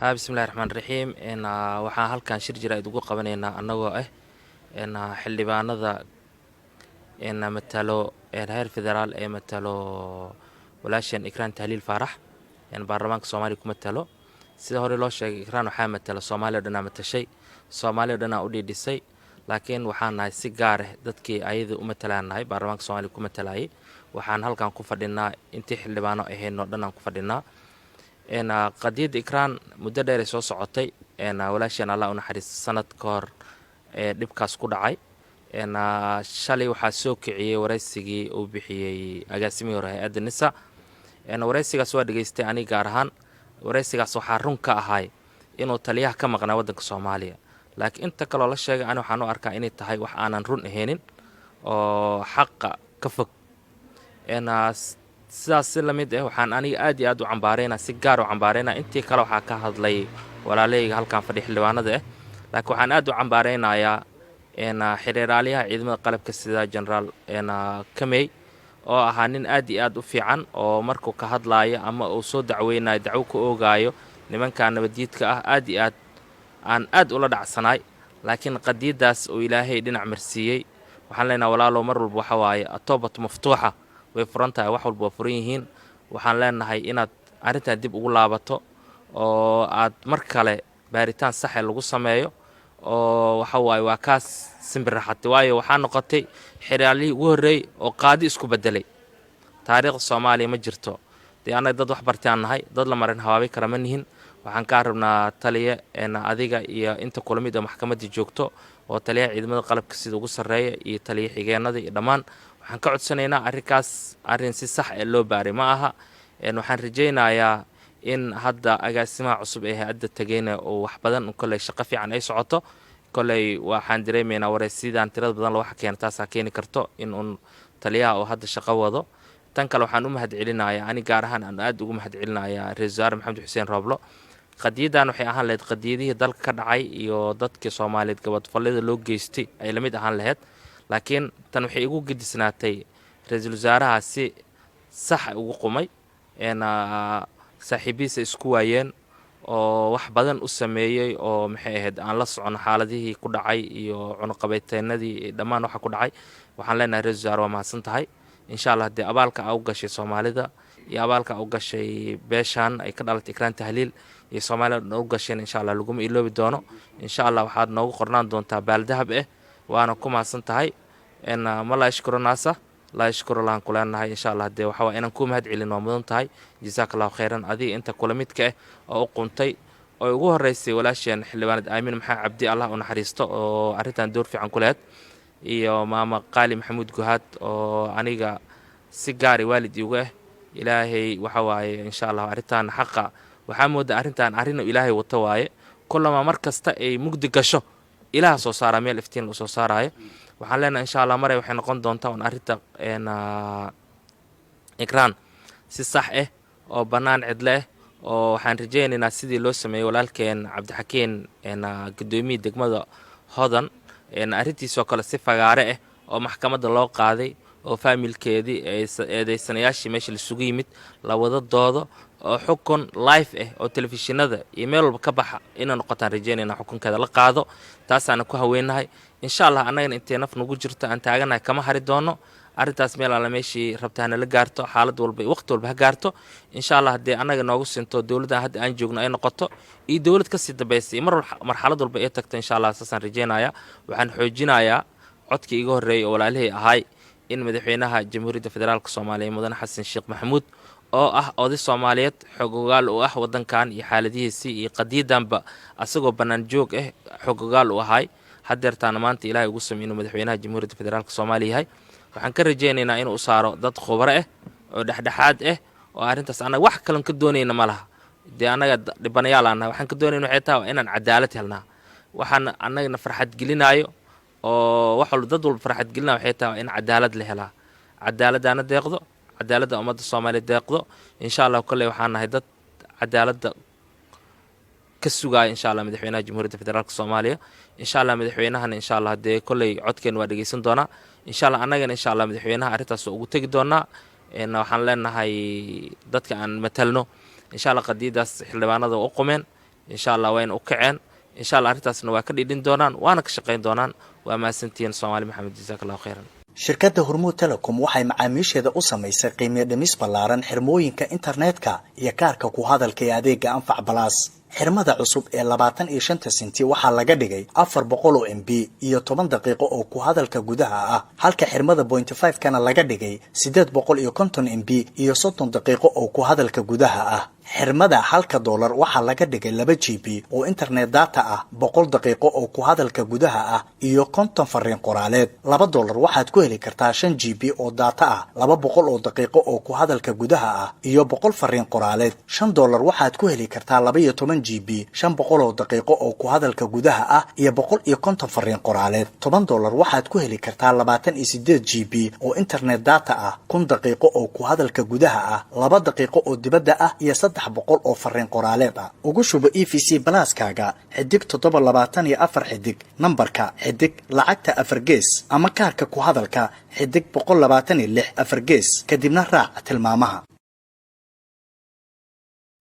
Ha, bismillahi raxmaan raxiim. Waxaan halkan shir jira ugu qabanaynaa annagoo ah xildhibaanada matalo heer federaal ee matalo walaasheen Ikraan Tahliil Faarax, baarlamaanka Soomaaliya ku matalo. Sida hore loo sheegay, Ikraan waxaa matala Soomaaliya o dhanaa matashay, Soomaaliya o dhanaa u dhiidhisay, laakiin waxaan nahay si gaar ah dadkii ayada u matalaan nahay, baarlamaanka Soomaaliya ku matalayay. Waxaan halkan ku fadhinaa intii xildhibaano ahayn oo dhan aan ku fadhinaa. Qadiyadda Ikraan muddo dheeray soo socotay. Walaasheen, Allah u naxariista, sanad ka hor ee dhibkaas ku dhacay. Shalay waxaa soo kiciyey waraysigii uu bixiyey agaasimihii hore hay-adda NISA. Waraysigaas waa dhegeystay aniga gaar ahaan. Waraysigaas waxaa run ka ahay inuu taliyaha ka maqnaa waddanka Soomaaliya, laakiin inta kaloo la sheegay ani waxaan u arkaa inay tahay wax aanan run ahaynin oo xaqa ka fog. Sidaas si lamid ah waxaan aniga aad iyo aad u cambaaraynaa, si gaar u cambaaraynaa. Intii kale waxaa ka hadlay walaalahayga halkan fadhi, xildhibaanada ah, laakiin waxaan aad u cambaaraynayaa xiriiraalyaha ciidamada qalabka sida Generaal Kamey, oo ahaa nin aad iyo aad u fiican, oo markuu ka hadlaayo ama uu soo dacweynayo, dacwo ka oogaayo nimanka nabaddiidka ah, aad iyo aad aan aad ula dhacsanaay. Laakiin qadiyaddaas uu Ilaahay dhinac marsiiyey, waxaan leenaha, walaalow, mar walba waxa waaye التوبة مفتوحة, way furan tahay, wax walba waa furan yihiin. Waxaan leenahay inaad arrintan dib ugu laabato oo aad mar kale baaritaan saxe lagu sameeyo, oo waxa waaye waa kaas simbiraxatay, waayo waxaa noqotay xeraalihii ugu horreeyey oo qaadi isku bedelay taariikhda Soomaaliya. Ma jirto dee, annaga dad wax bartaan nahay, dad la marin habaabi kara ma nihin. Waxaan kaa rabnaa, taliye, adiga iyo inta kula mid oo maxkamaddii joogto, oo taliyaha ciidamada qalabka sida ugu sarreeya iyo taliya xigeenada iyo dhammaan, waxaan ka codsanaynaa arrinkaas arrin si sax ee loo baaray ma aha. Waxaan rajaynayaa in hadda agaasimaha cusub ee hay-adda tegeyna uu wax badan, kolley shaqo fiican ay socoto. Kolley waxaan dareemaynaa wareysidan tirada badan waxa keena taasaa keeni karto in uun taliyaha uu hadda shaqo wado. Tan kale, waxaan u mahad celinayaa, ani gaar ahaan aan aad ugu mahad celinayaa, ra-isul wasaare Maxamed Xuseen Rooblo. Qadiyadan waxay ahaan lahayd qadiyadihii dalka ka dhacay iyo dadkii Soomaaliyeed gabadfallada loo geystay ay lamid ahaan lahayd, laakiin tan waxay igu gedisnaatay ra-iisul wasaaraha si sax ugu qumay, saaxiibihiisa isku waayeen oo wax badan u sameeyey, oo maxay ahayd, aan la socono xaaladihii ku dhacay iyo cunuqabayteynadii dhammaan waxa ku dhacay. Waxaan leenahay, ra-isul wasaare, waa mahadsan tahay. Insha Allah, dee abaalka aa u gashay Soomaalida iyo abaalka aa u gashay beeshaan ay ka dhalatay Ikraan Tahliil iyo Soomaalida dhan u gasheen, insha Allah laguma iloobi doono. Insha Allah waxaad noogu qornaan doontaa baaldahab ah, waana ku mahadsan tahay. من لا يشكر الناس لا يشكر الله aan ku leenahay. Insha Allah, dee waxa waa inaan kuu mahad celin, waa mudan tahay. Jazaaka Allahu khayran, adiga inta kula midka ah oo u quntay, oo ugu horreysay walaasheen xildhibaanad Aamin Maxamed Cabdi, Allah u naxariisto, oo arrintan door fiican ku laheyd, iyo maama Qaali Maxamuud Guhaad, oo aniga si gaari waalid iigu ah. Ilaahay waxa waaye, insha Allah, arrintan xaqa waxaa moodaa arrintan arrin Ilaahay wato waaye. Kullamaa mar kasta ay mugdi gasho, Ilaah soo saaraa meel iftiin uu soo saaraayo. Waxaan leenahay, insha Allah, maray waxay noqon doontaa un arrinta Ikraan si sax ah oo bannaan cidle ah, oo waxaan rajaynaynaa sidii loo sameeyey walaalkeen Cabdixakiin, gudoomiyii degmada Hodan, arrintiisoo kale, si fagaare ah oo maxkamadda loo qaaday, oo faamilkeedii eedeysanayaashii meesha laisugu yimid, la wada doodo, oo xukun live ah oo telefishinada iyo meel walba ka baxa inay noqotaan rajaynayna, xukunkeeda la qaado. Taasaana ku haweenahay. Insha Allah, annagana intay naf nagu jirto aan taaganahay kama hari doono arrintaas. Meel alla meeshii rabta hanala gaarto, xaalad walba, waqti walba ha gaarto. Insha Allah, haddii annaga noogu sinto, dowladdan hadda aan joogno ay noqoto iyo dowlad kasii dambaysa iyo mar marxalad walba ay tagto, insha Allah saasaan rajaynayaa. Waxaan xoojinayaa codkii iga horreeyay oo walaalihii ahaay, in madaxweynaha Jamhuuriyadda Federaalka Soomaaliya, mudane Xasan Sheekh Maxamuud, oo ah oday Soomaaliyeed, xogogaal u ah waddankan iyo xaaladihiisii iyo qadiyadanba, asagoo bannaan joog ah xogogaal u ahaay, haddeertaana maanta Ilaahay ugu samey inuu madaxweynaha Jamhuuriyadda Federaalka Soomaaliya yahay, waxaan ka rajaynaynaa inuu u saaro dad khubaro ah oo dhexdhexaad ah, oo arrintaas annaga wax kalon ka doonayna ma laha. Dee annaga dhibanayaal aan nahay, waxaan ka doonayna waxay tahay waa inaan cadaalad helnaa. Waxaan annagana farxad gelinaayo oo wax walba dad walba farxad gelinaya waxay tahay waa in cadaalad la helaa. Cadaaladdaana deeqdo, cadaaladda ummadda Soomaaliya deeqdo. Insha Allah, kolley waxaan nahay dad cadaaladda ka sugaaya, insha Allah, madaxweynaha Jamhuuriyadda Federaalka Soomaaliya. Insha Allah, madaxweynahana, insha Allah, dee kolley codkeen waa dhegeysan doonaa. Insha Allah, annagana, insha Allah, madaxweynaha arrintaas waa ugu tegi doonaa. Waxaan leenahay dadka aan matalno, insha Allah, qadiyadaas xildhibaanada u qumeen. Insha Allah wayna u kaceen. Insha Allah arrintaasna waa ka dhidhin doonaan, waana ka shaqayn doonaan. Waa mahadsantihiin, Soomaali Maxamed. Jazaak Allahu khayran. Shirkadda Hormuud Telecom waxay macaamiisheeda u samaysay qiimiyo dhimis ballaaran xirmooyinka internetka iyo kaarka ku hadalka ee adeega Anfac Balaas. Xirmada cusub ee 25-ta senti waxaa laga dhigay 400 oo MB iyo 10 daqiiqo oo ku hadalka gudaha ah, halka xirmada 0.5 kana laga dhigay 850 MB iyo 30 daqiiqo oo ku hadalka gudaha ah. Xirmada halka doolar waxaa laga dhigay 2 GB oo internet data ah, 100 daqiiqo oo ku hadalka gudaha ah iyo 50 fariin qoraaleed. $2 waxaad ku heli kartaa 5 GB oo data ah, 200 oo daqiiqo oo ku hadalka gudaha ah iyo 100 fariin qoraaleed. $5 waxaad ku heli kartaa 12 GB, 500 oo daqiiqo oo ku hadalka gudaha ah iyo 150 fariin qoraaleed. $10 waxaad ku heli kartaa 28 GB oo internet data ah, 1000 daqiiqo oo ku hadalka gudaha ah, 2 daqiiqo oo dibadda ah iyo 300 oo fariin qoraaleed ah. Ugu shubo EVC Plus-kaaga *724# nambarka *lacagta 4 gees ama kaarka ku hadalka *126 4 gees, kadibna raac tilmaamaha.